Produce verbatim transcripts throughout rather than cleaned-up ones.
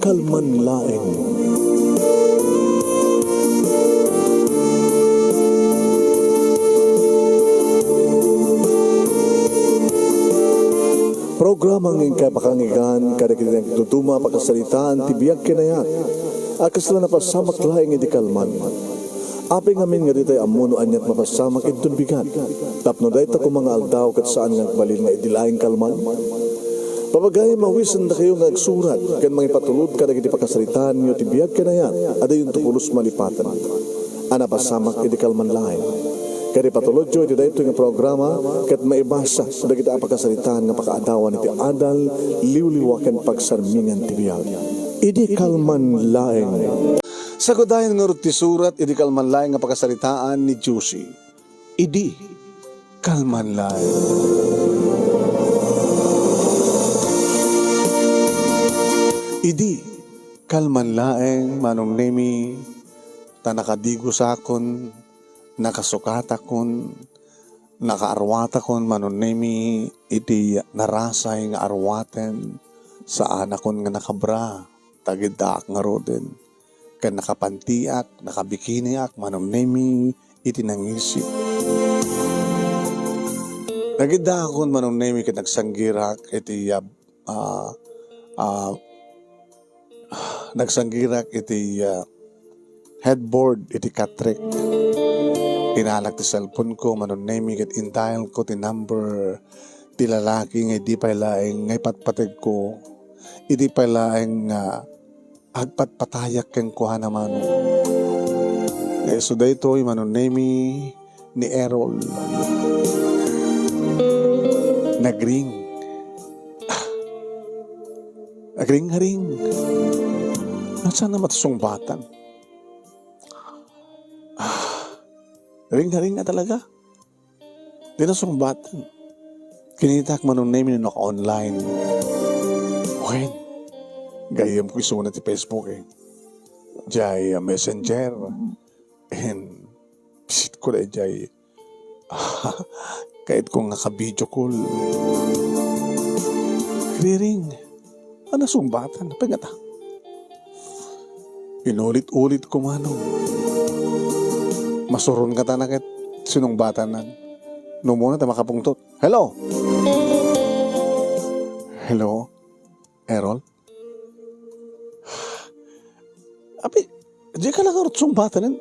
Kalman laeng. Programa nga inkay pakanggan kadagiti nagduduma a pakasaritaan ti biag ken ayat a kasla napasamak laeng idi kalman. Apay ngamin nga ditay ammo no aniat mapasamak inton bigat? Tapno dayta koma nga aldaw ket saan nga agbalin nga idi laeng kalman? Papagayam a awisendakayo nga agsurat ken mangipatulod kadagiti pakasaritaanyo ti biag ken ayat a dayonto pulos malipaten a napasamak idi kalman laeng. Ket ipatulodyo iti daytoy nga programa ket maibasa dagiti a pakasaritaan nga pakaadawan iti adal, liwliwa ken pagsarmingan ti biag. Idi kalman laeng. Sagudayen ngarud ti surat idi kalman laeng nga pakasaritaan ni Josie. Idi kalman laeng. Idi kalman laeng, Manong Nemi, ta nakadigusakon, nakasukatakon, nakaarwatakon, Manong Nemi, iti narasay nga arwaten, saanakon nga nakabra, tagiddaak ngaruden. Ken nakapantiak, nakabikiniak, Manong Nemi, iti nangisip. Nagiddaakon, Manong Nemi, ket nagsanggirak iti, ah, ah, ah, nagsanggirak iti, ah, headboard iti katrek. Inalak ti cellphone ko, Manong Nemi, ket indial ko ti number ti lalaki nga idi pay laeng nga ipatpategko. Idi pay laeng nga agpatpatayak kenkuana, Manong. Nga isu daytoy, Manong Nemi, ni Errol. Nagring. Nagring-ring. Saan na masungbatan? Ring-ring nga talaga. Di nasungbatan. Kinitak, Manong Nemi, no naka-online. Wen, gayyem ko isuna ti Facebook, eh. Jay, ah, Messenger. And, bisit ko dayjay. Kayat ko nga ka-video call. Riring. A, nasungbatan. Apay ngata? Inulit-ulit ko, Manong. Masuron ngata na ket sinungbatanan. No umuna ta makapungtot. Hello? Hello? Errol? Apay, dika la ngarud sungbatanen.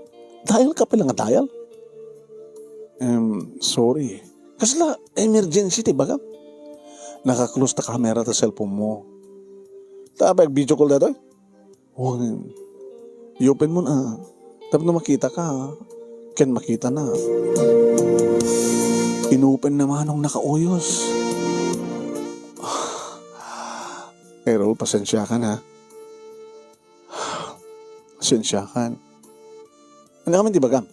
Dial ka pay la nga dial. Em, sorry. Kasla emergency ti ibagam? Naka-close ta camera ta cellphone mo. Ta apay, ag-video call daytoy? Wen, i-open mo na. Tapno makita ka, ken makita na. Inopen na, Manong, nakauyos. Errol, pasensiakan, ha? Pasensiakan. Ania ngamin ti ibagam?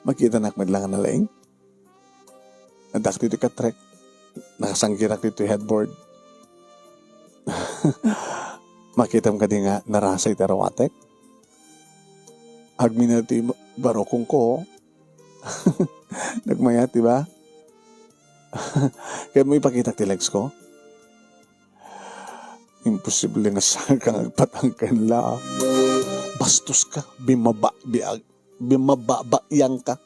Makitanak met laeng a nalaing. Addak ditoy katrek. Nakasanggirak ditoy headboard. Makitam kadi nga narasay ti arwatek? Agminna ti ba-, barukongko. Nagmayat, di ba? Kayatmo ipakitak ti legs ko? Imposible nga saan ka nga agpatangken la. Bastos ka, bimaba-, biag-, bimababayan ka.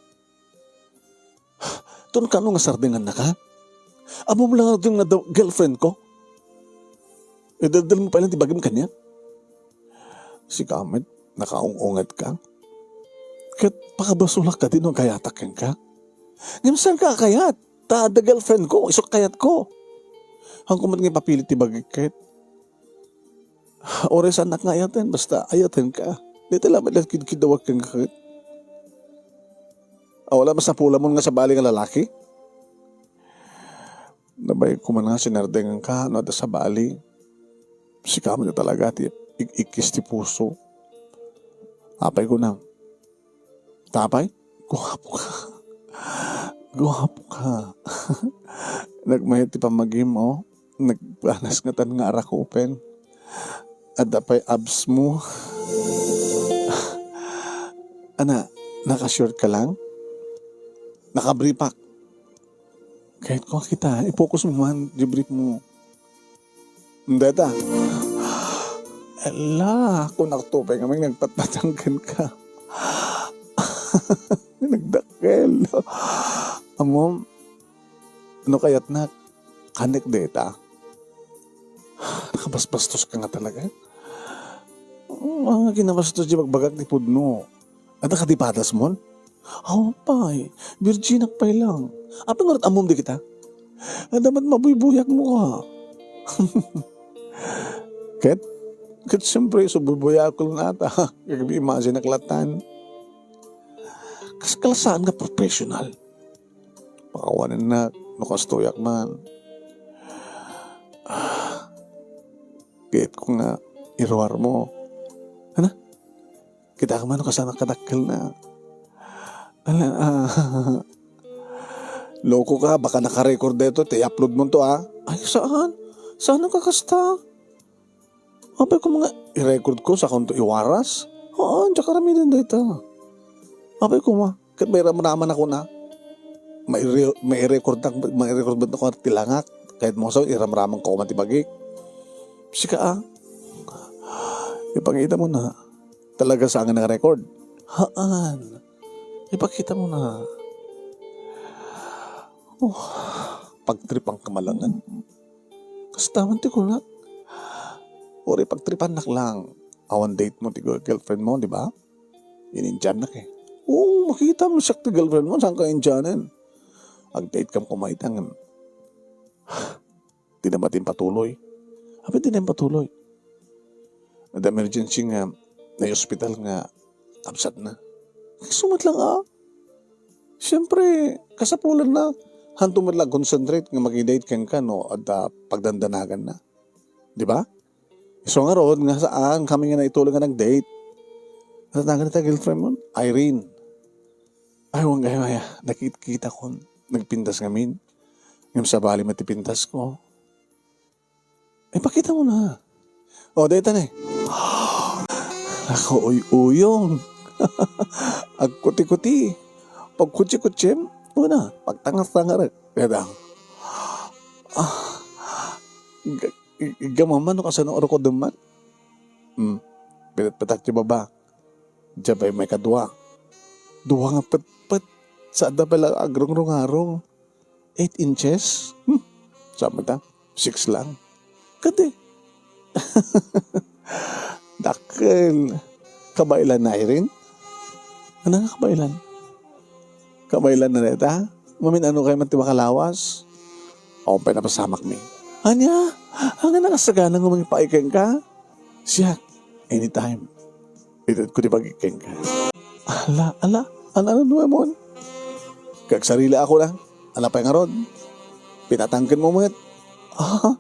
Ton kano nga sardengannaka? Ammom la nga adda girlfriend ko? Idaldal mo pay laeng ti bagim kaniak? Sika met, nakaung-unget ka. Ket pakabasolak kadi no agayatak kenka? Ngem saan ka akayat? Ta adda girlfriend ko, isu kayat ko. Haanko met nga ipapilit ti bagik ket. Uray saannak nga ayaten, basta ayaten ka. Dita lamet la kidkidawak kenka ket. Aw, wala masapulamon nga sabali nga lalaki? Nabay ko man nga sinardengan ka no adda sabali. Sika met talaga ti ik-, ikkis ti puso. Apay ko na. Tapay? Guwapo ka. Guwapo ka. Nagmayat ti pammagim, oh. Nagpanas ngatan nga arakupen. Adda pay abs mo. Ana, naka-short ka lang? Naka-brief ak. Kayat ko kita, i-focus mo man, di brief mo. Deta. Ala, kunakto pay ngamin nagpatpatang kenka. Nagdakkel. Ammom, no kayatnak, kanek deta. Nakabasbastoska nga talaga. Ania nga kinabastos ti bagbagak ti pudno? Adda kadi padasmon? Awan pay, virginak pay lang. Apay ngarud ammom dagita? Adda met mabuybuyakmo ka. Ket, ket siempre, isu buybuyakon ata. Kag imagineak latan. Kas kalsaan nga professional. Pakawanennak, no kastoyak man. Ah, kayatko nga iruarmo. Ana? Kitak man no kasano kadakkelna. Ala, ah, loko ka, baka naka-record daytoy, ti i-upload mo to, ah. Ay, saan? Saan ka kasta? Apay ko nga, i-record ko, sakon to iwaras? Oo, diak aramiden dayta. Apay ko nga, ket mairamraman ako na. Maire-, mairecord ak, mairecord met ako ti langak. Kayat mo sa, iramraman ko man ti bagik. Sika, ah. Ipangita mo na. Talaga saan nga naka-record? Haan. Ipakita mo na. Oh, pagtripan ka malangan. Kasta man ti kunak. Uray pagtripannak lang. Awan date mo ti girlfriend mo, di ba? Inindiannak eh. Oo, makita mo siak ti girlfriend mo, saan ka Indianen? Ag-date kam kumaytangan. Di na matin patuloy. Apay di na patuloy? Adda emergency nga nai-ospital nga kabsatna. Isu met lang, ah. Siyempre, kasapulanna. Hanto met lang concentrate nga makidate kenka no adda pagdandanaganna. Di ba? Isu ngarud nga saan kami nga naituloy nga nag-date. Ano tawag ta girlfriend mo? Irene. Ay, wan kayo, ay, nakit-kitakon. Nagpintas ngamin. Ngem sabali met ti pintasko. Ipakita mo na. O, dayta ne. Nakauyuyong. Agkuti-kuti. Pagkutsi-kutsiem. Una, pagtangas-tangarek. Dayta. Ah, ga-, ga-, gamaman no kasano arukodem man. Hmm. Pinatpatak ti baba. Diay pay maikadua. Dua nga petpet. Sa adda pay la agrungrungarong. Eight inches? Hmm. Saan met ta? Six lang. Kadi. Dakkel. Kabaelan na, Irene? Ano nga kabaelan? Kabaelan na dayta? Mamin-ano kayo man ti makalawas? Awan pay napasamak mi. Ania? Ania nakasagana nga mangipaay kenka? Siak, anytime. Itedko ti bagik kenka. Ala, ala, ano, ano, ano, mon? Kagsarili ako lang. Ala pay ngarud. Pinatangken mo met. Ah.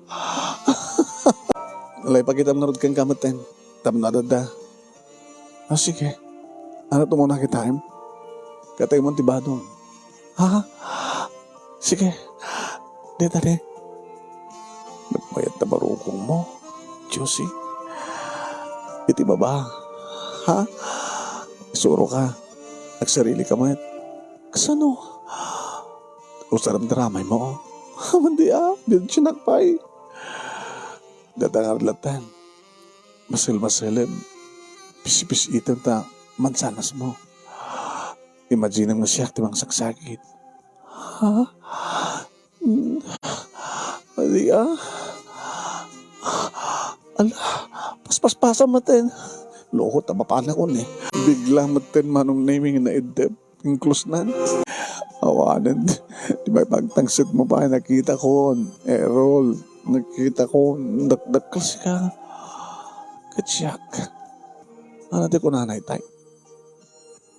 Ala, ipakitam ngarud kenka metten. Tapno adda. Ah, sige. Ano to muna kita, em? Katay mo ti badong. Ha? Sige. Dita, de. Nagmayat ta barukong mo, Josie. Iti baba. Ha? Isuro ka. Agsarili ka met. Kasano? Usarem ti ramay mo. Mandi, ah. Virgin ak pay. Dadangar latan. Maselmaselem. Pispis-item ta mansanas mo. Imaginem nga siak ti mangsaksakit. Ha? Mm. Adi, ah. Ala, paspaspasam metten. Loko ta mapanakon eh. Bigla metten Manong Nemy nga naiddep. Inklusnan. Awanen. Di ba pagtangsit mo pa, nakita ko. Errol. Nakita ko. Dakdakkel sika. Ket siak. Ano ti kunana itay?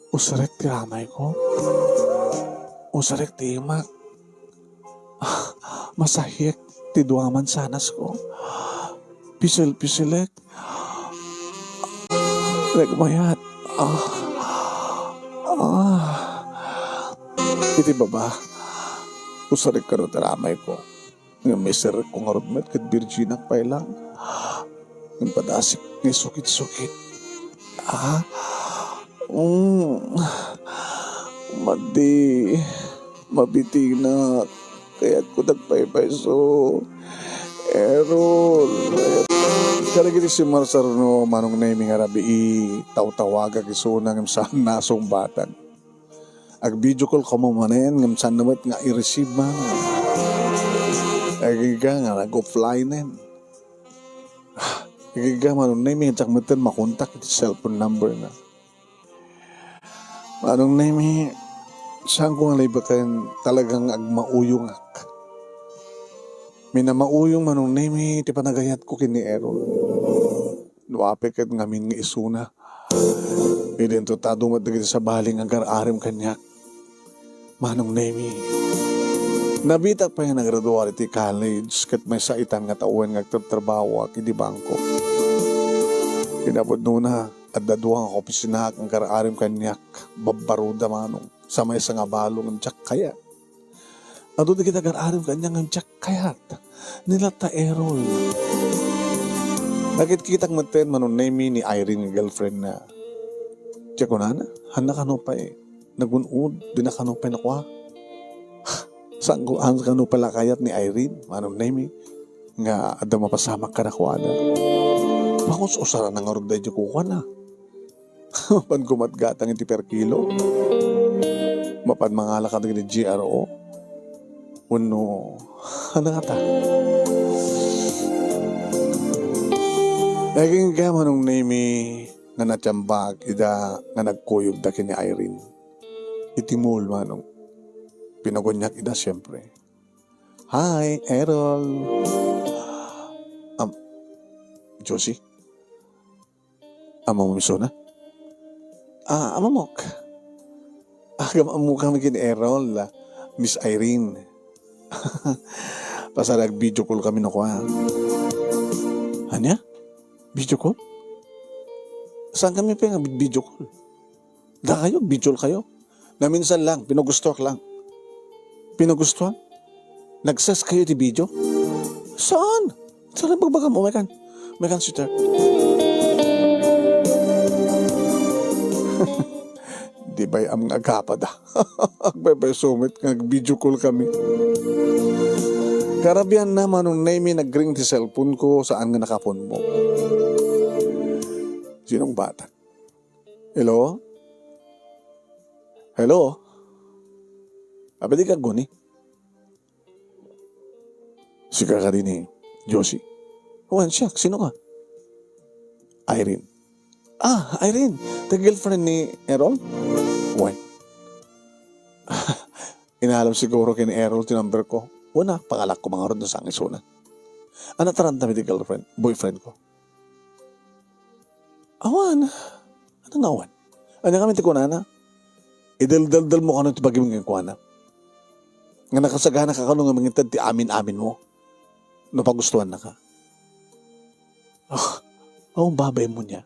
Usarek ti ramay ko. Usarek ti imak. Masahiek ti dua a mansanas ko. Pisil-pisilek. Nagmayat. Ah. Ah. Iti baba. Usarek kano ti ramay ko. Nga miserek ko ngarud met ket virgin ak pay lang. Nagpadasik nga sukit-sukit. Ah, mm, madi, mabitinak, kayatko dagpaypayso. Errol. Kadagiti simmarsarno, Manong Nemy, nga rabii, tawtawagak isuna ngem saan a sungbatna. Ag-video call kamo manen ngem saan na met nga i-receive man. Agingga nga nag-offline-en. Agingga, Manong Nemy, diak metten makontak iti cellphone number na. Manong Nemy, saanko nga laybeken, talagang agmauyongak. Minamauyong, Manong Nemy, ti panagayatko ken ni Errol. No apay ket ngamin nga isuna, idinto ta adu met dagiti sabali nga agar-arem kaniak. Manong Nemy, nabitak pay nga naggraduar iti college ket maysa itan nga tawen nga agtratrabahoak iti bangko. Kinapudnona, adda dua nga kaopisinaak nga agar-arem kaniak. Babbaroda, Manong, sa maysa nga balo ngem diak kayat. Adu dagiti agar-arem kaniak ngem diak kayat. Ni latta, Errol. Nakitkitak metten, Manong Nemy, ni Irene nga girlfriend na. Diak kunana, hanna kano pay nagun-od, dina kano pay nakua. Saan ko, saan kano pay la kayat ni Irene, Manong Nemy, nga adda mapasamak kadakuada. Pangus-usarana ngarud daydi kukuana. Mapan kumat gatang iti per kilo. Mapan mangala kadagiti G R O. Wenno, ano nga ta? Agingga, Manong Nemy, nga natiambak ida nga nagkuyogda ken ni Irene. Iti mall, Manong. Pinaguniak ida, siyempre. Hi, Errol. Am, Josie? Ammom isuna? Ah, ammok. Agam-ammo kami ken Errol, Miss Irene. Pasar ag-video call kami no kua. Ania? Video call? Saan kami pay nga video call? Dakayo, video call kayo. Naminsan lang, pinagustoak lang. Pinagustoak? Nag-sex kayo iti video? Saan? Saan ang bagbagam? Umay kan. Umay kan, sweetheart. Di bay-am nga agapa da? Agpaypay sumit nga nag-video call kami. Karabian na, Manong Nemy, nag-ring ti cellphone ko, saan nga nakaphone mo? Sinong bata? Hello? Hello? Apay di ka aguni? Sika kadi ni Josie? Wen, siak. Sino ka? Irene. Ah, Irene. Ti girlfriend ni Errol? Wen. Inalem siguro ken ni Errol ti number ko. Wen a, pangalak ko mangarud no saan nga isuna. Ania, taranta mi ti girlfriend, boyfriend ko. Awan. Ano nga awan? Ania ngamin ti kunana? Idaldaladal mo kano ti bagim nga kuana. Nga nakasagana ka kano nga mangited ti amin-amin mo. No pagustuhan na ka. Ah, awan babain mo niya.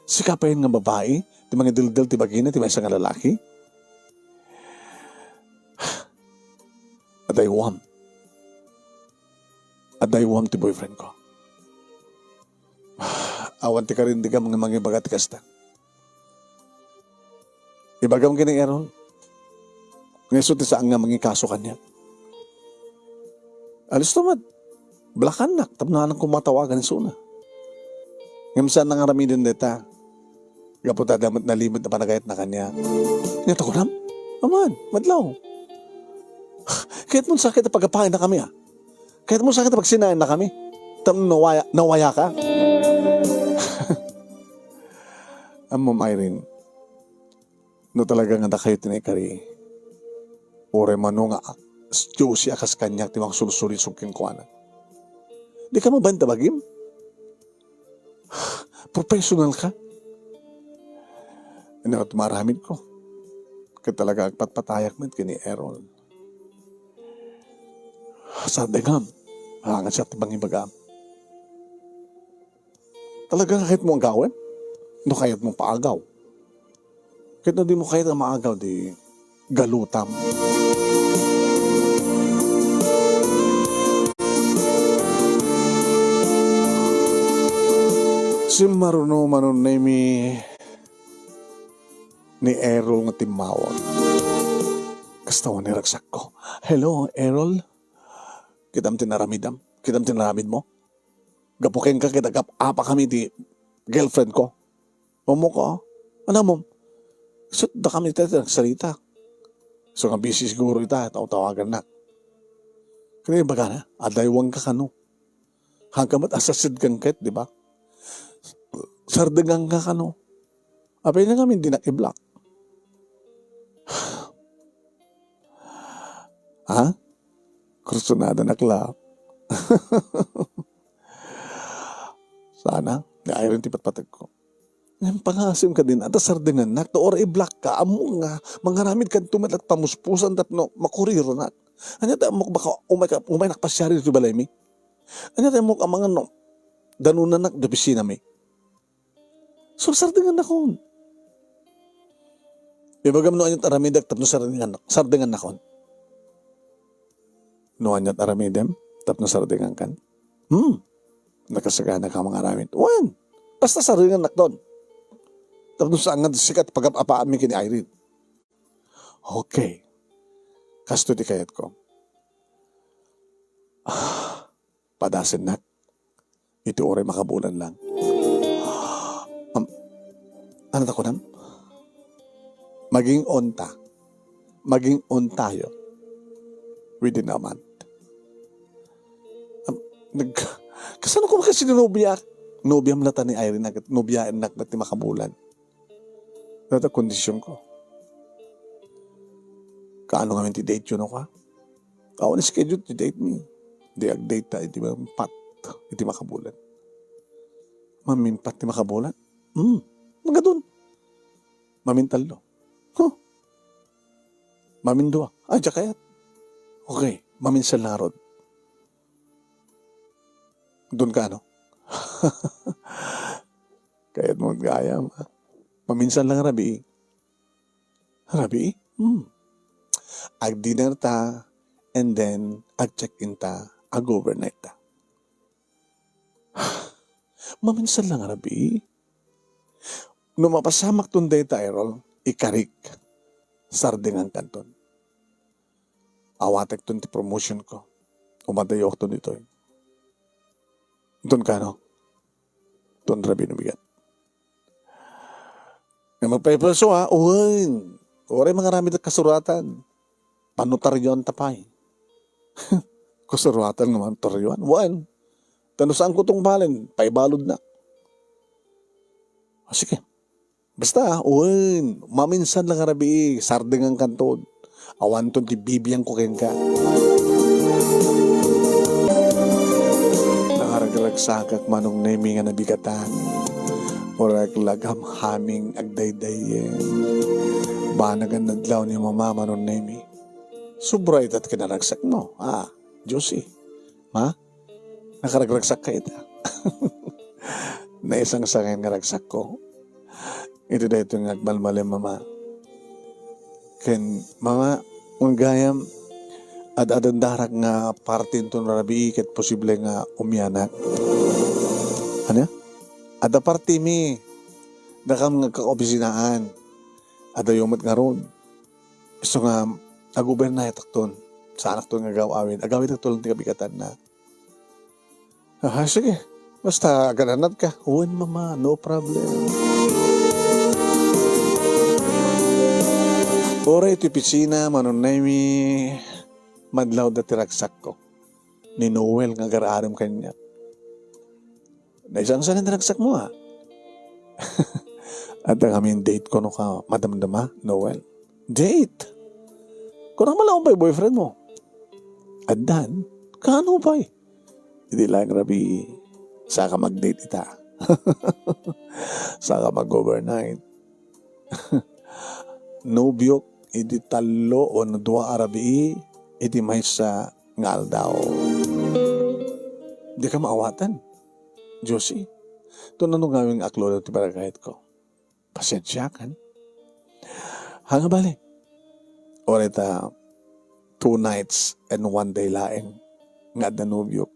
Sika pay nga babai, ti mangidaldal ti bagina, ti maysa nga lalaki. Adaywam. Adaywam ti boyfriend ko. Awan ti karindegam nga mangibaga ti kasta. Ibagam ken ni Errol nga isu ti saan nga mangikaso kaniak. Alisto met. Blakannak tapno awan ko matawagan isuna. Ngem saan nga aramiden dayta. Gapu ta adda met nalimed a panagayatna kaniak. Ania ta kunam? Aman, madlaw. Kayatmo sakit a pagapaennakami, a? Kayatmo sakit a pagsinaennakami? Tapno nawaya, nawayaka? Ammom, Irene, no talaga nga dakayo ti naikari, uray mano nga Josie a kas kaniak ti mangsulsulisog kenkuana, dika mabain ta bagim? Professional ka? Ania ti maaramidko? Ket talaga agpatpatayak met ken ni Errol. Sardengam, anganak ti pangibagam. Talaga nga kayatmo agawen? No kayatmo paagaw. Ket no dimo kayat a maagaw, di galutam. Simmaruno, Manong Nemy, ni Errol nga timmawag. Kasta, wen, ni ragsakko. Hello, Errol? Kitam ti naramidam. Kitam ti naramidmo? Gapu kenka ket agap-apakami ti girlfriend ko. Mamo ka, ah. Ano mo? Isut' dakami tayo nagsarita. So nga busy siguro ita, taw-tawagannak. Kaya yung baga na, adaywan ka kano. Hangka met asased kang ket, di ba? Sardengan ka kano. Apay na ngamin, di nak i-block. Ha? Kursunada nak la. Sana, nga ayron ti patpatag ko. Ngem pangasim ka din, ata sardengannak, ta ora i-block ka, ammo nga, mangaramid ka tumet at pamuspusan tapno makuriranak. Anya ta ammok baka umay ka, umay nakpasiari iti balaymi? Anya ta ammok amangan no, danunanak da opisinami? So, sardengannakon. Ibagam no anya ti aramidek tapno sardengan-, sardengannakon. No anya ti aramidem tapno sardengankan. Hmm. Nakasagana ka mangaramid. Wen, basta sardengannak ton. Tapno saan nga sika ti pagap-apaami ken ni Irene. Okay. Kastoy ti kayatko. Ah, padasennak. Iti uray makabulan lang. Am, ano ta kunam? Maging on ta. Maging on tayo within a month. Am, nag-, kasano ko makasinunobiak? Nobiam lata ni Irene agad, nobiaennak met ti makabulan. Data kondisyon ko. Kaano ngamin ti date yun, ka? Awan schedule ti date mi. Di ag-date ta iti mamimpat iti makabulan. Mamimpat ti makabulan? Hmm. Magadun. Mamintallo. Huh. Mamindua. Ay, diya kayat. Okay. Maminsan lang rod. Doon ka, ano? Kayat mo gayam, ah. Maminsan lang rabii. Rabii? Hmm. Ag-dinner ta, and then ag-check-in ta, ag-overnight ta. Maminsan lang rabii. No mapasamak ton dayta, Errol, ikarik, sardengan kanton. Awatek ton ti promotion ko. Umadayok ton ditoy. Ton kano? Ton rabii no bigat. Nga magpaipaso, ha? Uwen. Uray mangaramid a kasuratan. Panotaryoan ta pay. Kasuratan nga manotaryoan. Wen. Tano saan ko tong balen? Paibalod na. O, sige. Basta, wen, maminsan lang a rabii, sardengan kanton. Awanton ti bibiangko kenka. Nakaragragsakak, Manong Nemi, nga nabigatan. Uray lagam haming agdaydayen. Banagan nadlaw ni Mama, Manong Nemi. Sobra itat kinaragsak mo. Ah, Josie. Ma? Nakaragragsak ka ita. Naisangsangen nga ragsakko. Iti daytoy nga agmalmalem, Mama. Ken, Mama, gayam, ad-adandarak nga parte inton rabii ket posible nga umianak. Ania? Adda partimi. Dakam nga agkaopisinaan. Adayo met ngarud. Isu nga, ag-overnight akton. Saanak ton nga agaw-awid. Agawid akton ti kabigatanna. Ah, sige. Basta, agananat ka. Wen, Mama, no problem. Uray iti opisina, Manong Nemi, madlaw da ti ragsakko. Ni Noel nga agar-arem kaniak. Naisangsangen ti ragsakmo, ah. Adda ngamin date ko no ka, madamdama, Noel. Date? Kunam la, umpay boyfriend mo? Addan? Kano pay? Idi laeng rabii, saka mag-date ita. Saka mag-overnight. Nobiok idi tallo wenno dua a rabii iti maysa nga aldaw. Dika maawatan, Josie. Ton no gawin nga akloda ti panagayatko. Pasensiakan. Haan nga bale. Uray ta two nights and one day laeng nga adda nobiok.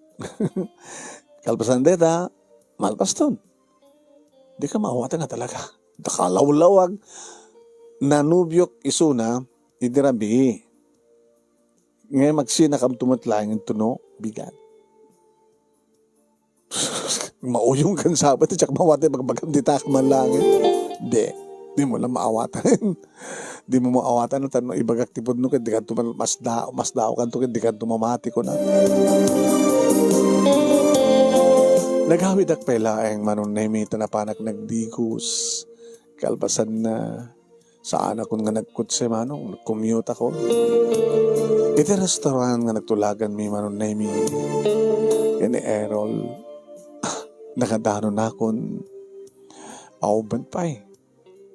Kalpasan dayta, malpaston. Dika maawatan nga talaga. Nakalawlawag. Nanobiok isuna, idi rabii. Ngem agsinakabto met laeng intono, bigat. Mauyong kan sabet, diak mawati bagbagam ti taak man langit. Di. Di mo lang maawatan. Di mo maawatan, no, tapno ibagak ti pudno ket di kanto man, mas da-, mas dao kanto ket di kanto mamati, kuna. Nagawidak pay laeng, Manong Nemi, ta napanak nagdigos. Kalpasanna, saanakon nga nagkotse, Manong, nag-commute ako. Iti restaurant nga nagtulaganmi, Manong Nemi, ken ni Errol, nakadanonakon. Aw, ban pay.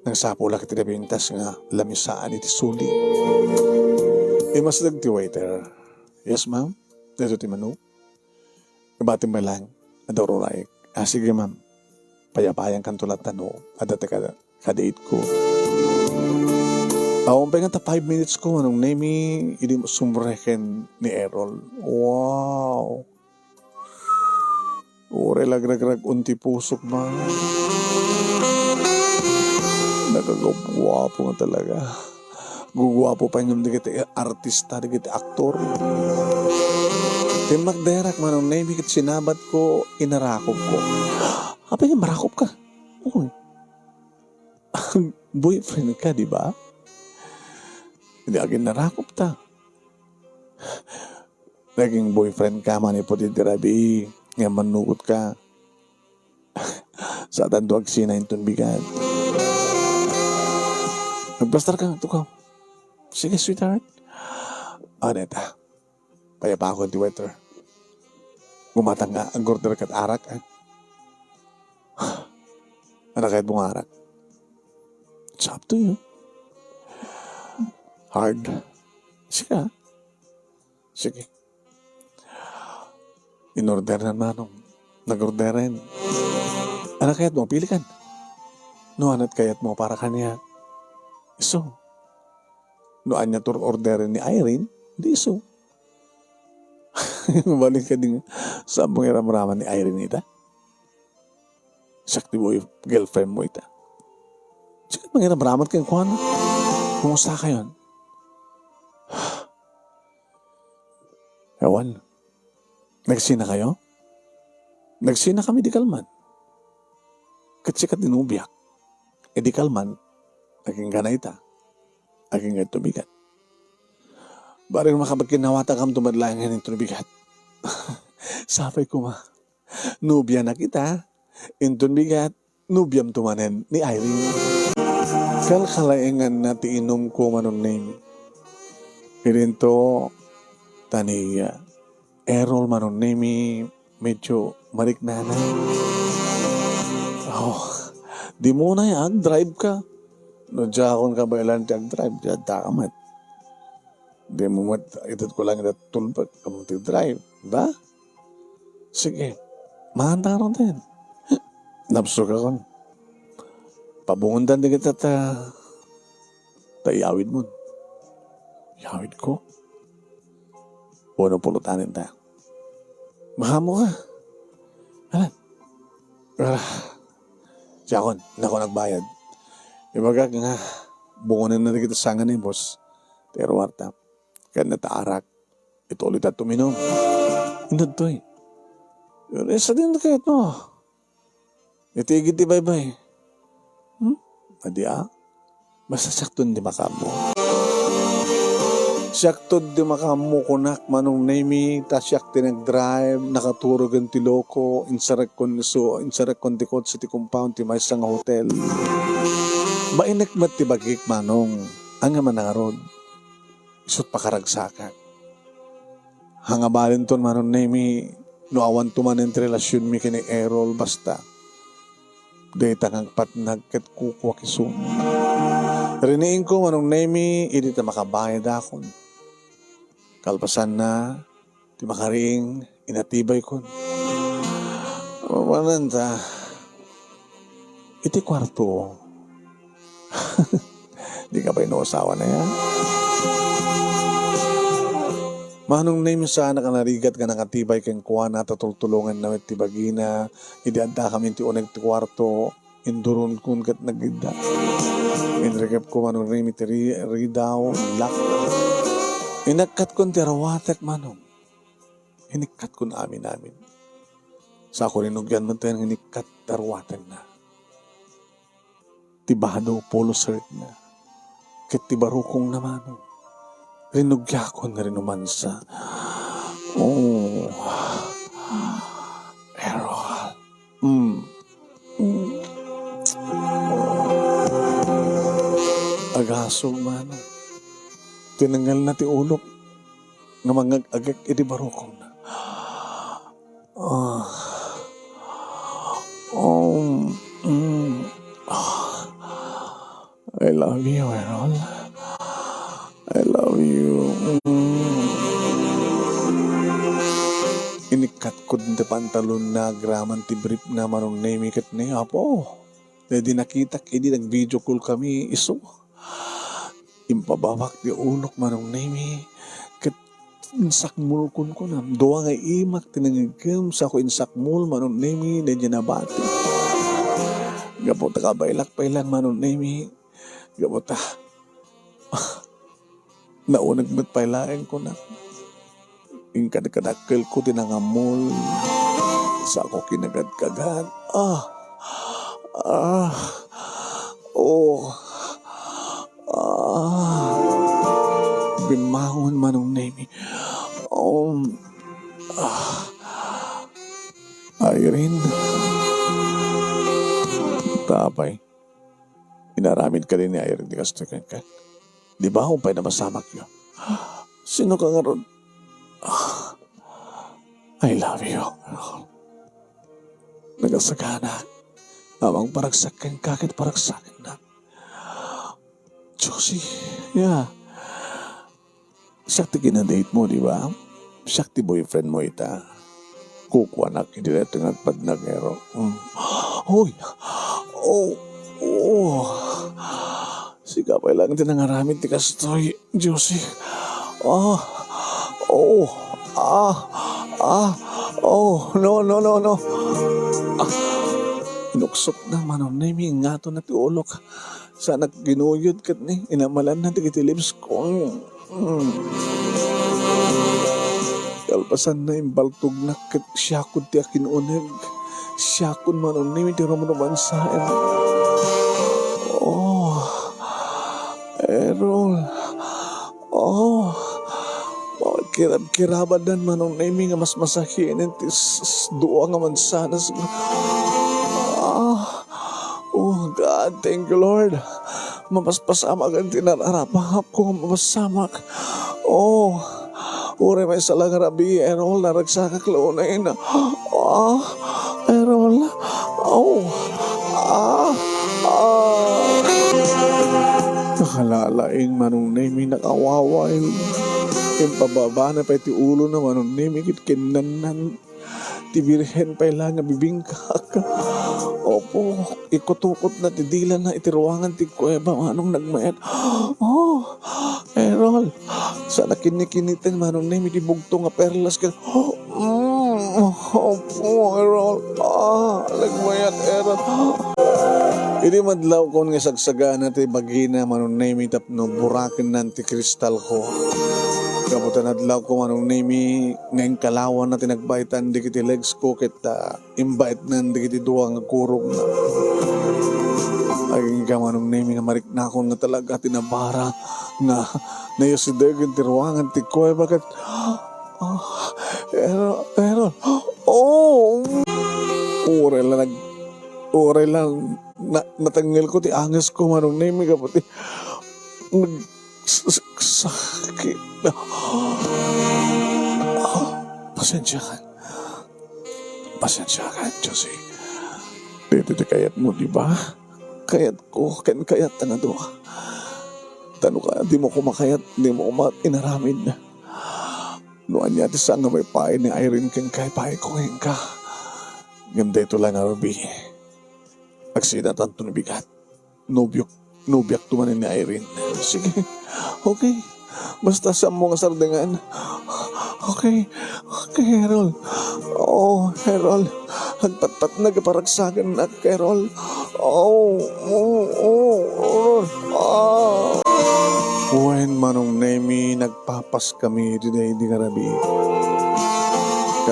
Nagsapulak iti napintas nga lamisaan iti suli. Imasdeg ti waiter. "Yes, ma'am. Dito ti menu." Ibatim met lang. Adda uray. "Ah, sige, ma'am. Payapayan kanto latta no adda ti kada-, kadaitko." Awan pay nga ta five minutes ko, Manong Nemi, idi sumreken ni Errol. Wow! Uray lagragrag-on ti pusok, man. Nagagapguapo nga talaga. Guguapo pay ngem dagiti artista, dagiti aktor. Timmakderak, Manong Nemi, ket sinabatko, inarakopko. Apay nga marakop ka? Uy. Boyfriend ka, di ba? Hindi agin narakop ta. Naging boyfriend ka manipud iti rabii nga mannugot ka. Saan to agsina inton bigat. Nagplastar ka, tukaw. Sige, sweetheart. Ano ita? Payapa ako ti waiter. Gumatang nga, ag-order kat arak, eh. Ano kayat mo nga arak? It's up to you. Hard. Sige, ah. Sige. In-order na, Manong. Nag-order rin. Ano kayat mo? Pili kan. No, ano't kayat mo para kaniak? Isu. No, ania tur-, order ni Irene? Di isu. Mabalik ka din. Saan mo iramraman ni Irene ita? Siak ti boy-, girlfriend mo ita. Sige, mangiramramat kayo, kuan. Kumusta kayo? Ewan. Nagsina kayo? Nagsina kami di kalman. Ket sikat di nobiak. E di kalman, agingga na ita. Agingga ito bigat. Bareng makabagkinawatak kam tumadlangan ito bigat. Sapay kuma. Nobia na kita. Inton bigat, nobiam to manen ni Irene. Kalkalaenganna ti inumko, Manong Nemi. Idinto, ta ni, ah, Errol, Manong Nemi, medyo mariknanay. Oh, di mo na agdrive ka. No, diakon kabaelan ti agdrive, di adda ka met. Di mo met, ited ko lang ita tulbek, kamu ti drive, di ba? Sige, maanta ka ron din. Napsukakon. Pabungondan di kita ta, ta iyawid mo. Iyawid ko? Uno pulutan ta. Mahamo ka. Alan? Ah, siakon, nako nagbayad. Ibagak nga, bungonen na di kita sangan ni boss. Pero warta, kaya nataarak. Ito ulit at tuminom. Inadtoy. Pero isa din kayo to. Iti igid ti baybay. Hmm? Adi, ah? Basta siak ton di makammo. Siak ton di makammo, kunak, Manong Nemi, ta siak ti nagdrive, nakaturogen ti loko, insarekkon isu, insarekkon ti kotse ti compound ti maysa nga hotel. Bainek met ti bagik, Manong, ania man ngarud. Isut' pakaragsakak. Hangabalinton, Manong Nemi, no awan to manen ti relasionmi ken ni Errol, basta dayta nga agpatnag ket kukuak isu. Riniingko, Manong Nemi, idi ta makabayadakon. Kalpasanna, ti makariing, inatibaykon. Mapanan ta, iti kuarto. Di ka pay no asawa na yan. Manong Nemi, saanak a narigat nga nangatibay kenkuana, ta tultulonganna met ti bagina. Idi adda kami ti uneg ti kuarto, induronkon ket nagidda. Inrikepko, Manong Nemi, ti ri-, ridaw, lock. Inakkatkon ti arawatek, Manong. Inikkatkon amin-amin. Sa ko rinugian met nga inikkat ti ruatenna. Ti bado, polo shirtna, ket ti barukongna manen. Rinugiakon nga rinumansa. Oh, Errol. Mm. Mm. Agasem manen. Tinengngelna ti ulok nga mangag-agek iti barukongna. Ah. Um, mm. Ah. I love you, Errol. I love you. Mm. Inikkatkon ti pantalonna agraman ti briefna, Manong Nemy, ket ni Apo. Daydi nakitak idi nag-video call kami isu. Impababak ti ulok, Manong Nemy, ket insakmulkon kunam. Dua nga imak ti nangngegkem, sa ko insakmul, Manong Nemy, daydi nabati. Gapu ta kabaylak pay lang, Manong Nemy. Gapu ta nauneg met pay laeng kunam. Inkadkadakkelko ti nangammul. Sa ko kinagad-kagad. Ah! Ah! Oh! Ah! Bimmangon, Manong Nemy. Um, ah! Irene. Ta apay, inaramid kadi ni Irene ti kastoy kenka? Di ba, umpay napasamakyo? Sino ka ngarud? I love you. Nagasagana. Amang paragsak kenka ket paragsakennak. Josie, yeah. Siak ti kinadate mo, di ba? Siak ti boyfriend mo ita. Kukuanak iti daytoy nga agpadnak, Errol. Mm. Hoy! Oh! Oh! Sika pay lang ti nangaramid ti kastoy, Josie. Ah! Oh! Ah! Ah! Oh! No, no, no, no! Ah! Inuksotna, Manong Nemy, ingatonna ti ulok. Sa nagginuyod ket ni, inamalanna dagiti lips ko. Mm. Kalpasanna, imbaltognak ket siakon ti akinuneg. Siakon, Manong Nemy, ti rumrumansaen. Oh, Errol. Oh, kirab-kirabadan, Manong Nemy, nga mas masakienen ti s-, s-, dua nga mansanas. Ah, oh, God, thank you, Lord. Mapaspasamakan ti nararapangapko nga mapasamak. Oh, uray maysa lang rabii, Errol, naragsakak la unay. Ah, Errol. Oh, ah, ah. Nakalalaing, Manong Nemy, nakawaway. Impababana pay ti ulona, Manong Nemy, ket kinnannan. Ti Birhen pay la nga bibingkak. Opo, ikutukotna ti dilana iti ruangan ti kuweba, Manong, nagmayat. Oh, Errol, sa nakinnikiniten, Manong Nemy, ti bugto nga perlas ket, mm, opo, Errol. Ah, nagmayat, Errol. Idi madlawkon nga sagsagana ti bagina, Manong Nemy, tapno burakennan ti kristalko. Gapu ta nadlawko, Manong Nemy, nga inkalawanna ti nagbaetan dagiti legs ko ket, ah, imbaetnan dagiti dua nga kurogna. Agingga, Manong Nemy, nga mariknakon nga talaga ti nabara nga nayasidegen ti ruangan ti kuweba ket, ah, Errol, Errol, oh! Uray la nag-, uray la na-, natengngelko ti angesko, Manong Nemy, gapu ti nag-, s-, s-, sakit. Ah, pasensiakan. Pasensiakan, Josie. Daytoy ti kayatmo, di ba? Kayatko, ken kayatta nga dua. Ta no ka-, dimo ko makayat, dimo ko ma-, inaramid. No ania ti saan nga maipaay ni Irene kenka, ipaayko kenka. Ngem daytoy la nga rubii, agsinatanto no bigat. Nobiok, nobiakto manen ni Irene. Sige. Okay. Basta saanmo nga sardengan. Okay. Okay, Errol. Oh, Errol. Agpatpatnag a paragsakennak, Errol. Oh, oh, oh, oh. Ah. Wen, Manong Nemy, nagpapas kami iti daydi nga rabii.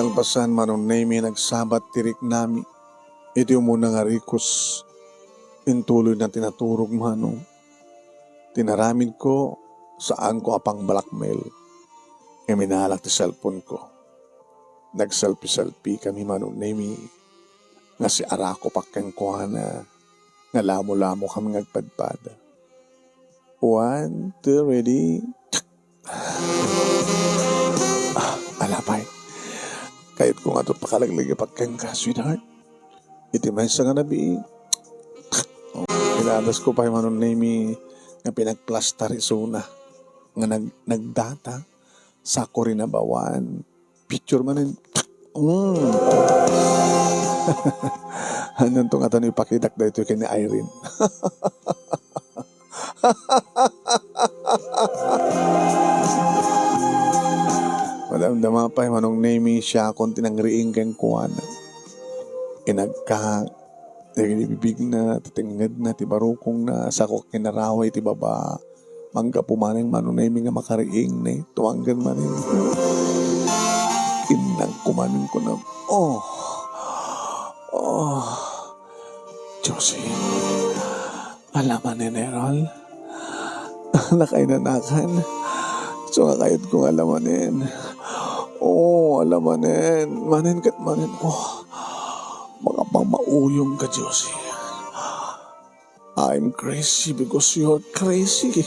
Kalpasan, Manong Nemy, nagsabat ti riknami. Iti umuna nga rikos, intuloyna ti naturog, Manong. Ti naramidko, saanko a pang-blackmail. Ngem inalak ti cellphone-ko. Nagselfie-selfie kami, Manong Nemy, nga siarakopak kenkuana, nga lamo-lamo kami nga agpadpada. One, two, ready. Ah, ala pay. Kayatko nga to pakalaglagipak kenka, sweetheart. Iti maysa nga nabii, inadasko pay, Manong Nemy, nga pinagplastar isuna nga nag-, nagdata, sako rinabawan, picture manen. Mm. Anianto nga tano ipakitak daytoy ken ni Irene? Madamdama pay, Manong Nemy, siakon ti nangriing kenkuana. Inagkak, dagiti bibigna, ti tengngedna, ti barukongna, sako kinaraway ti baba. Manggapu manen, Manong Nemy, nga makariing, ne, tumanggan manen. Innangko manen, kuna, "Oh, oh, Josie." Ala manen, Errol. Nakainanakan. So nga kayatko nga ala manen. Oo, ala manen. Manen ket manen. Oh, makapamauyong ka, Josie. I'm crazy because you're crazy.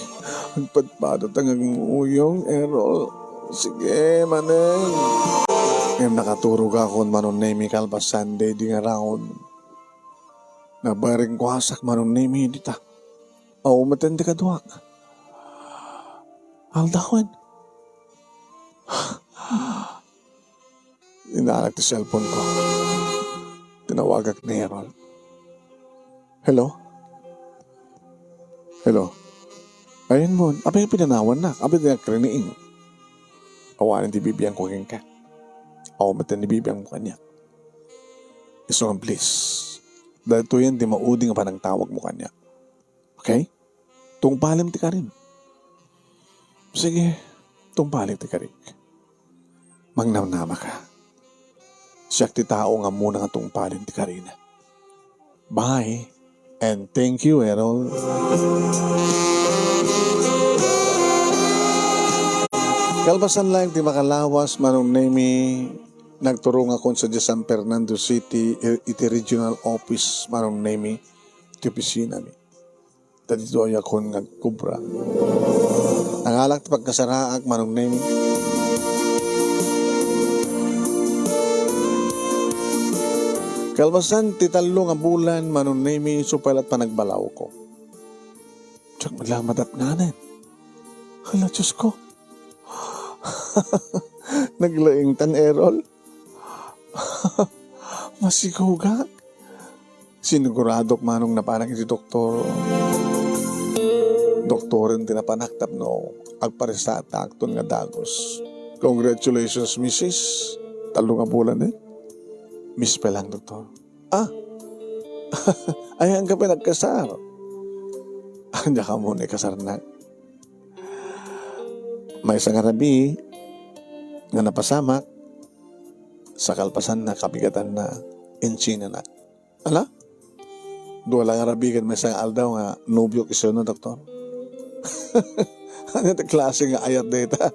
Agpadpada ta nga agmuuyong, Errol. Sige, manen. Ngem nakaturogakon, Manong Nemy, kalpasan daydi nga round. Nabaringkuasak, Manong Nemy, dita. Aw, maten ti kaduak. Aldawen. Inalak ti cellphone-ko. Tinawagak ni Errol. Hello? Hello? Ayan mo, apay pinanawannak, apay ti nakriniing. Awanen ti bibiangko kenka. Aw, maten ti bibiangmo kaniak. Isu nga, please. Daytoyen ti maudi nga panangtawagmo kaniak. Okay? Tungpalem ti karim. Sige, tungpalek ti karik. Mangnamnama ka. Siak ti tao nga ammona nga tungpalem ti karina. Bye, and thank you, Errol. Kalpasan laeng ti makalawas, Manong Nemy, nagturongakon sadiay San Fernando City, i-, iti regional office, Manong Nemy, ti opisinami. Ta ditoy ayakon nga agkubra. Nangalak ti pagkasaraak, Manong Nemy. Kalpasan ti tallo nga bulan, Manong Nemy, isu pay la't panagbalawko. Diak met laeng madapnganen. Hala, Diosko. Naglaingtan, Errol. Masigugak. Siniguradok manong napanak iti doktor. Doktoren ti napanak tapno agparestatakton nga dagus. Congratulations, misis. Tallo nga bulan, eh. Miss pa lang, doktor. Ah! Ayan ka pinagkasar. Anya ka mo ni kasarnak? Maysa nga rabii nga napasamak, sa kalpasanna, kabigatanna, insinanak. Ala? Dua la nga rabii ken maysa nga aldaw nga nobiok isuna, doktor. Ania ti klase nga ayat dayta?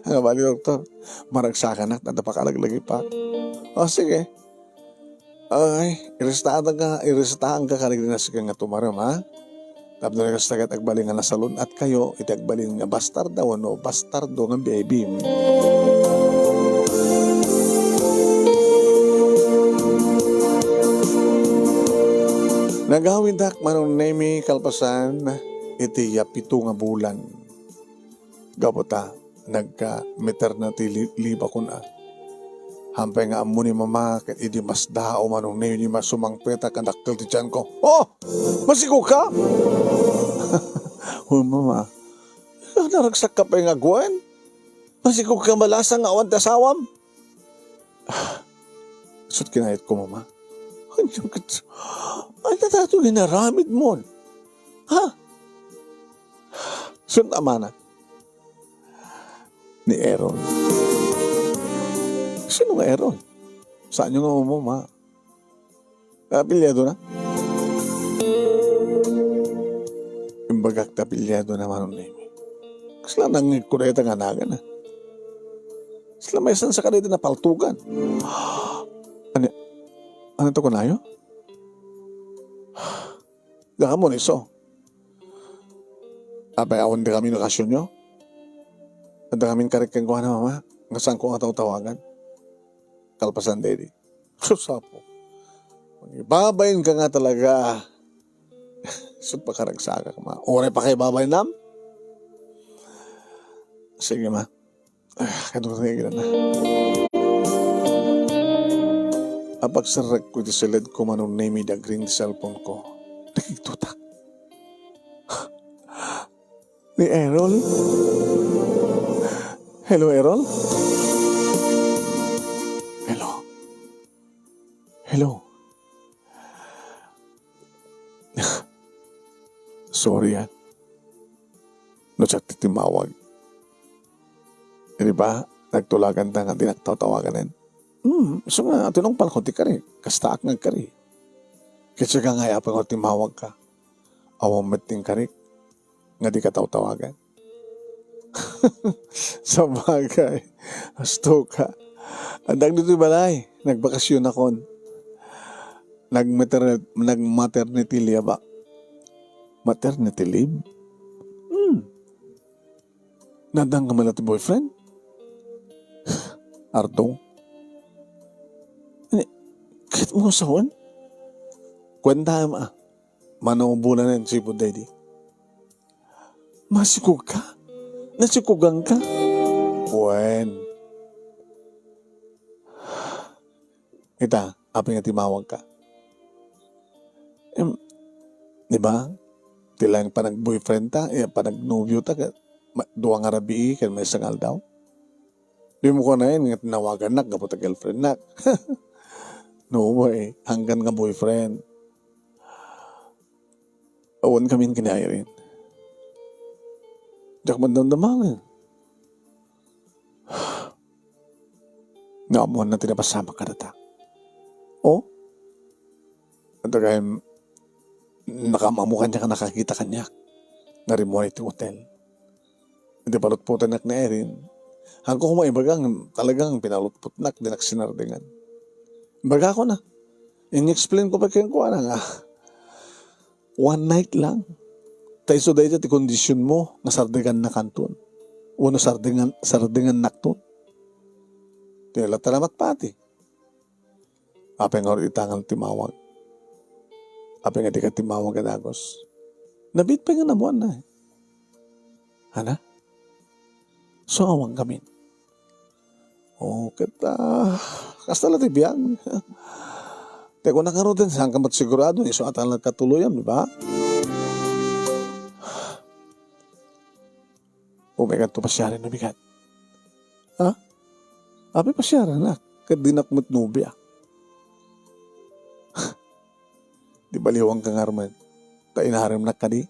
Nga bali, doktor, maragsakanak, adda pakalaglagipak. O, sige. Ay, iresetaanka, iresetaanka kadagiti nasken nga tumarem, ha? Tapno kasta ket agbalin nga nasalun-atkayo iti agbalin nga bastarda wenno bastardo nga biaybim. Nagawidak, Manong Nemy, kalpasan iti yapito nga bulan. Gapu ta nagka-maternity li-, leave akon, a. Hampay nga ammo ni Mama ket idi masdaaw, Manong Nemy, nga sumangpetak a dakkel ti tiyanko. Oh! Masigugka? Oh, Mama. Naragsakka pay nga agwen? Masigugka malasa nga awan ti asawam? Sut kinayatko, Mama. Anya ket, ania daytoy nga inaramidmon? Ha? Sut amana ni Aaron. Sino nga Errol? Saanyo nga umuma? Apelyado na? Imbagak ta apelyado na, Manong Nemi. Kasla nangngegko dayta nga nagan, ah. Kasla maysa sa kadayta napaltugan. Ano, ano to kunayo? Diak ammo ni isu. Apay, awan da kami no kasyonyo? Adda kami karik kenkuana, Mama. Nga saanko nga tawtawagan? Kalpasan, Daddy. Sus, Apo. Mangibabain ka nga talaga. Sus, pakaragsakak, Ma. Uray pakaibabainam? Sige, Ma. Ah, kadua nga igira na. Apagserrekko iti siledko, Manong Nemi, idi agring ti cellphone-ko. Nakigtotak. Ni Errol? Hello, Errol? Hello? Hello? Sorry, ah. No, siak ti timmawag. Di ba, nagtulaganta nga dinak tawtawaganen. Hmm, isu nga, tinungpalko ti kari. Kastaak nga agkari. Ket sika nga, apay, nga timmawagka. Awan met ti inkarik nga dika tawtawagan. Sabagay, asto ka. Addak ditoy balay, nagbakasionakon. Nagmater-, nagmaternity leave ak. Maternity leave? Hmm. Nadangam la ti boyfriend? Ardong. Ni, ket mo sawen? Kuentaem, ah. Mano bulanen, sipud daydi. Masikog ka? Nasikogan ka? Wen. Ita, apay nga timmawag ka? Em, di ba? Ti laeng panag-boyfriend ta, eh, panag-nobio ta, ket ma-, dua nga rabii, ken maysa nga aldaw. Di mo kunaen nga tinawagannak gapu ta girlfriendnak. No way, anggan nga boyfriend. Awan kami ken ni Irene. Diak man damdama nga. Nga ammoanna ti napasamak kadata. Oh? Adda gayam nakaam-ammo kaniak a nakakita kaniak nga rimmuar iti hotel. Iti palutpotannak ni Irene, haanko koma ibaga nga talagang pinalutpotnak, dinak sinardengan. Ibagakon a, in-explain ko pay kenkuana nga, one night lang. Ta isu dayta ti kondisionmo nga sardengannakanton. Wenno sardengan-, sardengannakton. Ti latta la matpati. Apay nga uray ita nga timmawag? Apay nga dika timmawag a dagus? Nabiit pay nga ammoanna, eh. Ana? So, awan kami. Oh, ket, ah, kasta la ti biag. Ti kunak ngaruden, saanka met sigurado, isu a ta nagkatuloyam, di ba? Umaykanto pasiaren no bigat. Ha? Apay pasiarennak, ket dinak met nobia. Di baliwanka nga armen, ta inaremnak kadi?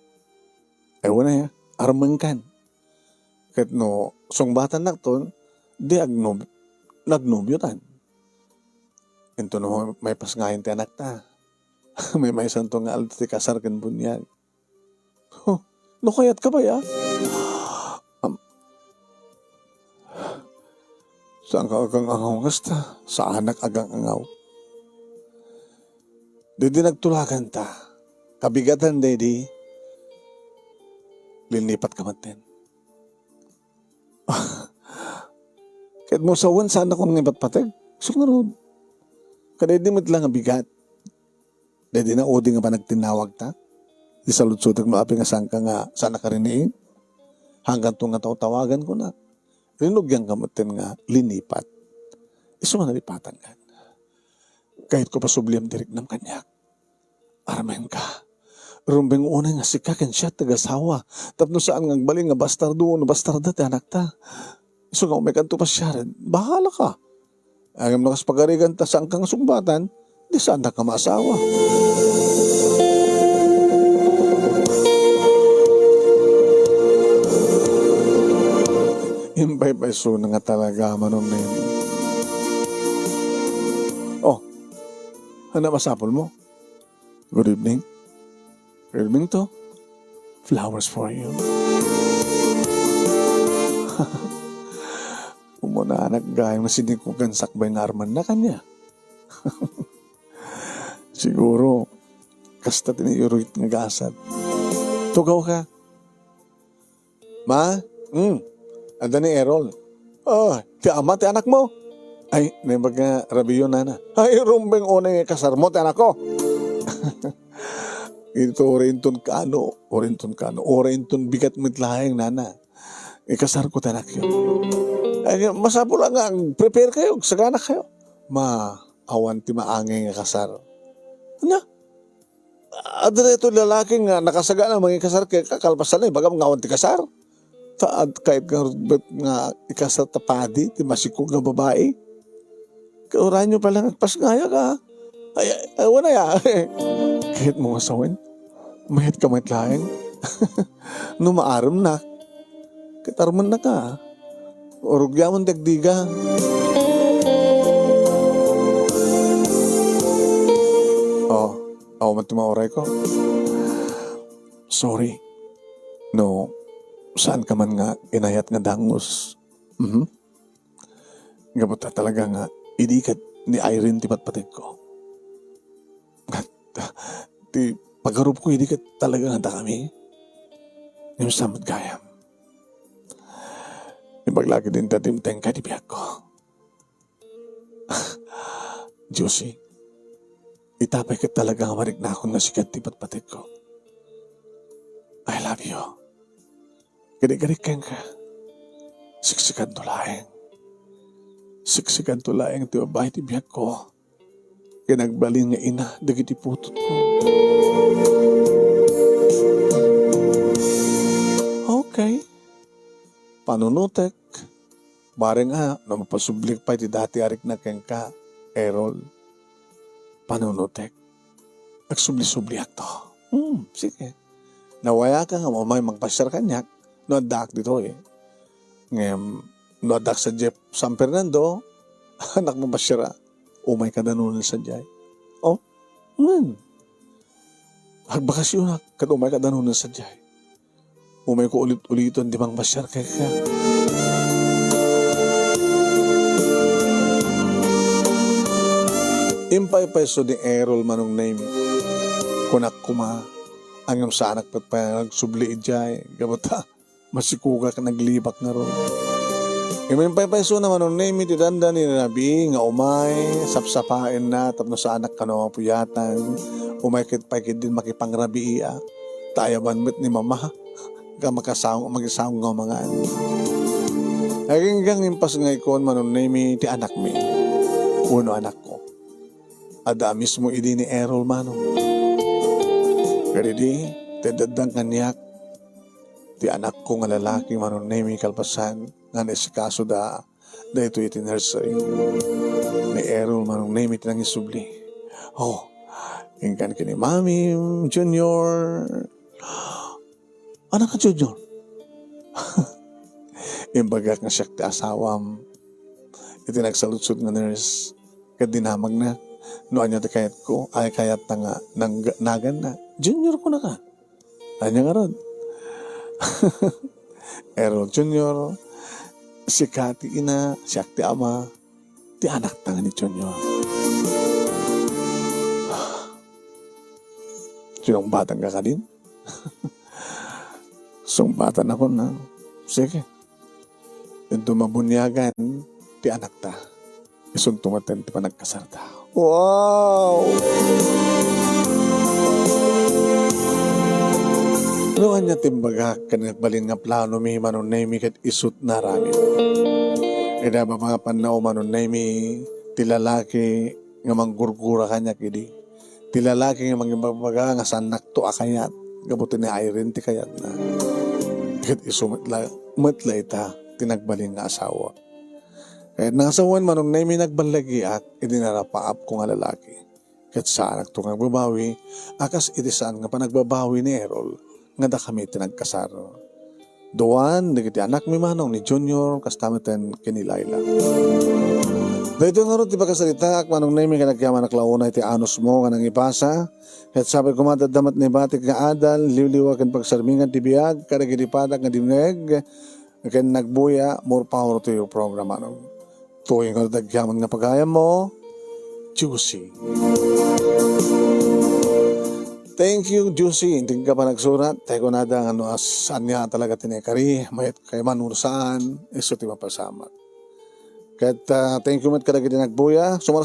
Ay, wen aya, armenkan. Ket no sungbatannakton, di agnob-, nagnobiotan. Inton no maipasngayen ti anakta, maymaysanto nga aldaw ti kasar ken buniag. Huh, no kayatka pay, ah? Am-, saanka agang-angaw kasta? Saanak agang-angaw. Daydi nagtulaganta, kabigatan daydi, linipatka metten. Ket mo sawen, saannakon nga ipatpateg. Isu ngarud, kadaydi met la nga bigat. Daydi naudi nga panagtinnawagta. Di saludsotek no apay nga saanka nga, saannaka riniing. Hangganto nga tawtawagan, kuna. Rinugianka metten nga linipat. Isu nga nalipatan, kan. Kayatko pasubliam ti riknam kaniak. Armenka. Rumbeng unay nga sika ken siak ti agasawa. Tapno saan nga agbalin nga bastardo wenno bastarda ti anakta. Isu nga umaykanto pasiaren, bahalaka. Ngem no kas pagarigan ta saanka nga sungbatan, di saannak nga maasawa. Impaypaysona nga talaga, Manong Nemi. Ania masapulmo? Good evening. Good evening to. Flowers for you. Umuna, anak, gayam nga sinikugan sakbay nga armanna kaniak. Siguro, kasta ti nairurit nga gasat. Tugaw ka. Ma? Hmm. Adda ni Errol. Oh, ti ama ti anakmo? Ay, naimbag nga rabiiyo, nana. Ay, rumbeng unay nga ikasarmo ti anakko. Ito, uray inton kaano, uray inton kaano, uray inton bigat met laeng, nana. Ikasarko ti anakyo. Ay, masapul nga ag-prepare kayo, agsagana kayo. Ma, awan ti maangay nga kasar. Ania? Adda daytoy lalaki nga nakasagana mangikasar kenka, kalpasan na, ibagam nga awan ti kasar. Ta, ad-, kayat nga rutbet nga ikasar ta padi ti masikog nga babai. Kauranyo pay laeng agpasngayak, a. Ay, ay, awan aya. Kayatmo nga sawen? Mayat ka met laeng. No maaremnak, ket armennak, a. Rugiamon dagdiga. Oh, awan ti maurayko. Sorry. No, saan ka man nga inayat nga dangus. Mhm. Gapu ta talaga nga idi ket ni Irene ti patpategko. Ti pagarupko idi ket talaga nga dakami. Ngem saan met gayam? Imbag la ket inta ti imtengka ti biagko. Josie, ita pay ket talaga nga mariknakon nga sika ti patpategko. I love you. Kadi-kadi kenka. Siksikanto laeng. Siksikanto laeng ti babai ti biagko. Ken agbalin nga ina dagiti putotko. Okay. Panunotek. Bareng a, no mapasublik pay ti dati a rikna kenka, Errol. Panunotek. Agsubli-subliakto. Hmm, sige. Nawayaka nga umay mangpasiar kaniak no addaak ditoy. Ngem, no addaak sadiay San Fernando, annak mapasiar a. Umay kada Lunes sadiay. Oh, ngem. Agbakasionak, ket umay kada Lunes sadiay. Umayko ulit-uliton ti mangpasiar kenka. Impaypayso ni Errol, Manong Nemy. Kunak koma, ngem saanak pay nga agsubli idiay, gapu ta masikogak, naglibak ngarud. Ngem impaypaysona, Manong Nemy, ti dandan ni rabii nga umay sapsapaenna tapno saanak kano a mapuyatan. Umay ket pay ketdin makipangrabii a. Ta ayaban met ni mama nga makasaw-, makisaw nga mangan. Aginggang impasngayko, Manong Nemy, ti anakmi. Wenno anakko. Adda a mismo idi ni Errol, Manong. Ket idi, ti addan kaniak, ti anakko nga lalaki, Manong Nemy, kalpasan nga naasikasoda daytoy iti nursery. Ni Errol, Manong Nemy, ti nangisubli. Oh, inkan ken ni Mami, Junior. Anak a Junior. Imbagak nga siak ti asawam. Iti nagsaludsod nga nurse, ket dinamagna no ania ti kayatko, ay kayatta nga nangga-, naganna. Junior, kunaka. Ania ngarud? Errol Junior, sika ti ina, siak ti ama, ti anakta nga ni Junior. Sinungbatanka kadin? Sungbatanakon, a. Sige. Inton mabuniagan ti anakta, isunto met ti panagkasarta. Wow! No ania ti imbagak ken agbalin nga planomi, Manong Nemy, ket isut' nga aramid. Ida, mapapanna, Manong Nemy, ti lalaki nga manggurgura kaniak idi. Ti lalaki nga mangibagbaga nga saannakto a kayat, gapu ti ni Irene ti kayatna. Ket isu met la, met la ita ti nagbalin nga asawa. Kayatna nga sawen, Manong Nemy, nagballagiak idi narapaapko nga lalaki. Ket saanakto nga agbabawi, a kas iti saan nga panagbabawi ni Errol, nga dakami ti nagkasar. Duan dagiti anakmi, Manong, ni Junior, kasta met ken ni Laila. Daytoy ngarud ti pakasaritaak, Manong Nemy, ken agyamanak la unay ti anusmo nga nangibasa. Ket sapay koma, adda met naibatik nga adal, liwliwa ken pagsarmingan ti biag kadagiti padak nga dimngeg ken nagbuya. More power to you, program, Manong. Toy ngarud agyaman nga pagayammo, Juicy. Thank you, Juicy. Integka pa nagsurat, tay kunada nga no as-, ania talaga ti naikari, mayat kay man wenno saan, isu ti mapasamak. Ket, ah, thank you met kadagiti nagbuya. Sumar-